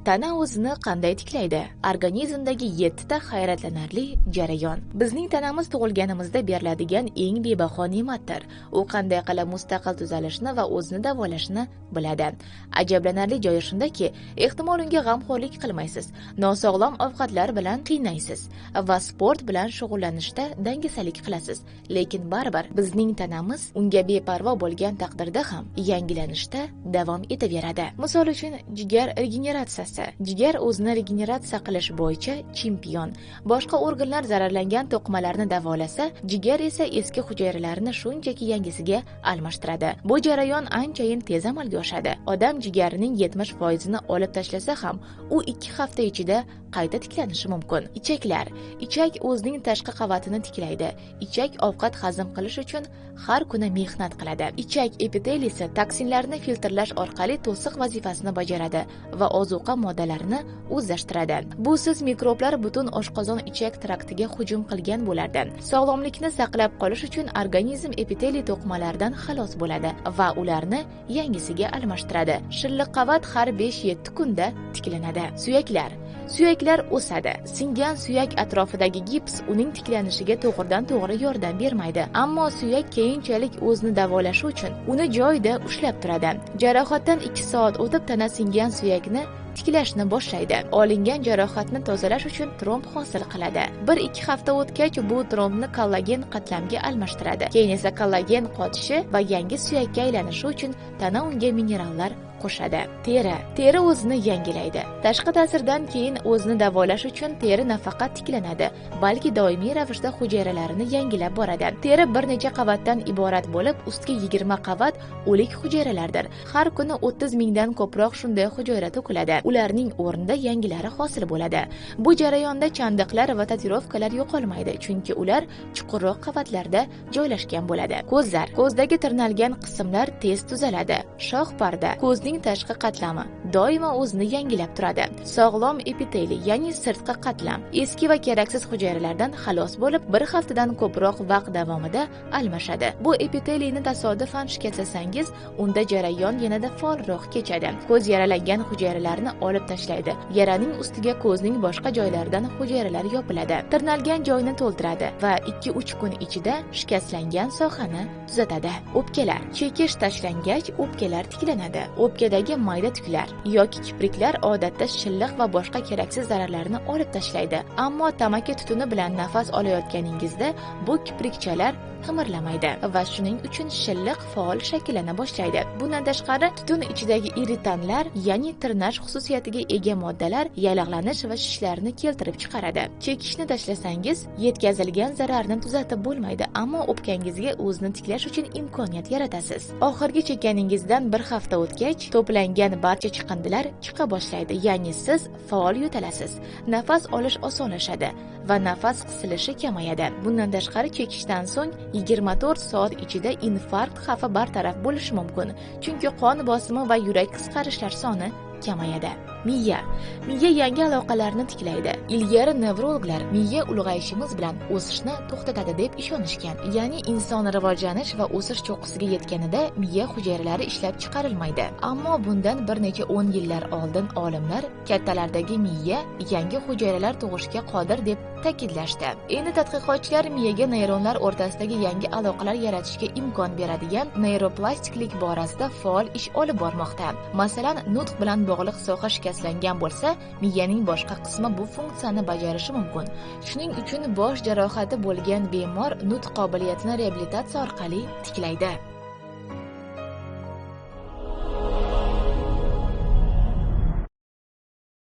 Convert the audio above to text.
Tana o'zini qanday tiklaydi? Organizmdagi 7 ta hayratlanarli jarayon. Bizning tanamiz tug'ilganimizda beriladigan eng bebaho ne'matdir. U qanday qilib mustaqil tuzalishni va o'zini davolashni biladi. Ajablanarli joyi shundaki, ehtimol unga g'amxo'rlik qilmaysiz, nosog'lom ovqatlar bilan qiynaysiz va sport bilan shug'ullanishda dangasalik qilasiz. Lekin baribir bizning tanamiz unga beparvo bo'lgan taqdirda ham yangilanishda davom etaveradi. Misol uchun, jigar regeneratsiyasi. Jigar o'zini regeneratsiya qilish bo'yicha chempion. Boshqa organlar zararlangan to'qimalarni davolasa, jigar esa eski hujayralarni shunchaki yangisiga almashtiradi. Bu jarayon anchayin tez amalga oshadi. Odam jigarining 70% olib tashlasa ham, u 2 hafta ichida qayta tiklanishi mumkin. Ichaklar. Ichak o'zining tashqi qavatini tiklaydi. Ichak ovqat hazm qilish uchun har kuni mehnat qiladi. Ichak epiteliysi toksinlarni filtrlash orqali to'siq vazifasini bajaradi va ozuqa moddalarini o'zlashtiradi. Busiz mikroblar butun oshqozon ichak traktiga hujum qilgan bo'lardi. Sog'lomlikni saqlab qolish uchun organizm epiteliy to'qimalaridan xalos bo'ladi va ularni yangisiga almashtiradi. Shilliq qavat har 5-7 kunda tiklanadi. Suyaklar. Suyaklar o'sadi. Singan suyak atrofidagi gips uning tiklanishiga to'g'ridan-to'g'ri yordam bermaydi. Ammo suyak keyinchalik o'zini davolashi uchun uni joyida ushlab turadi. Jarohatdan 2 soat o'tib tana singan suyakni tiklashni boshlaydi. Olingan jarohatni tozalash uchun tromb hosil qiladi. 1-2 hafta o'tgach bu trombni kollagen qatlamga almashtiradi. Keyin esa kollagen qotishi va yangi suyakka aylanishi uchun tana unga minerallar qo'shadi. Teri. Teri o'zini yangilaydi. Tashqi ta'sirdan keyin o'zini davolash uchun teri nafaqat tiklanadi, balki doimiy ravishda hujayralarini yangilab boradi. Teri bir necha qavatdan iborat bo'lib, ustki 20 qavat o'lik hujayralardir. Har kuni 30 mingdan ko'proq shunday hujayra to'kiladi. Ularning o'rnida yangilari hosil bo'ladi. Bu jarayonda chandiqlar va tatuirovkalar yo'qolmaydi, chunki ular chuqurroq qavatlarda joylashgan bo'ladi. Ko'zlar. Ko'zdagi tirnalgan qismlar tez tuzaladi. Shox parda, ko'zning tashqi qatlami doimo o'zini yangilab turadi. Sog'lom epiteliy, ya'ni sirtqi qatlam, eski va keraksiz hujayralardan xalos bo'lib, bir haftadan ko'proq vaqt davomida almashadi. Bu epiteliyni tasodifan shikastlasangiz, unda jarayon yanada faolroq kechadi. Ko'z yaralangan hujayralarni olib tashlaydi. Yaraning ustiga ko'zning boshqa joylaridan hujayralar yopiladi. Tirnalgan joyni to'ldiradi va 2-3 kun ichida shikastlangan sohani tuzatadi. O'pkalar. Chekish tashlangach, o'pkalar tiklanadi. O'pkadagi mayda tuklar yoki kipriklar odatda shilliq va boshqa keraksiz zararlarni olib tashlaydi. Ammo tamaki tutuni bilan nafas olayotganingizda bu kiprikchalar qimirlamaydi va shuning uchun shilliq faol shakllana boshlaydi. Bundan tashqari, tutun ichidagi irritanlar, ya'ni tirnash xususiyatiga ega moddalar yallig'lanish va shishlarni keltirib chiqaradi. Chekishni tashlasangiz, yetkazilgan zararni tuzatib bo'lmaydi, ammo o'pkangizga o'zini tiklash uchun imkoniyat yaratasiz. Oxirgi chekkaningizdan bir hafta o'tgach, to'plangan barcha chiqindilar chiqa boshlaydi, ya'ni siz faol yo'talasiz. Nafas olish osonlashadi va nafas qisilishi kamayadi. Bundan tashqari, chekishdan so'ng 24 soat ichida infarkt xavfi bartaraf bo'lishi mumkin, chunki qon bosimi va yurak qisqarishlar soni kamayadi. Miya. Miya yangi aloqalarni tiklaydi. Ilgari nevrologlar miya ulg'ayishimiz bilan o'sishni to'xtatadi deb ishonishgan. Ya'ni inson rivojlanish va o'sish cho'qqisiga yetganida miya hujayralari ishlab chiqarilmaydi. Ammo bundan bir necha 10 yillar oldin olimlar kattalardagi miya yangi hujayralar tug'ishga qodir deb ta'kidlashdi. Endi tadqiqotchilar miyaga neyronlar o'rtasidagi yangi aloqalar yaratishga imkon beradigan neyroplastiklik borasida faol ish olib bormoqda. Masalan, nutq bilan bog'liq soha shikastlangan bo'lsa, miyaning boshqa qismi bu funksiyani bajarishi mumkin. Shuning uchun bosh jarohati bo'lgan bemor nutq qobiliyatini reabilitatsiya orqali tiklaydi.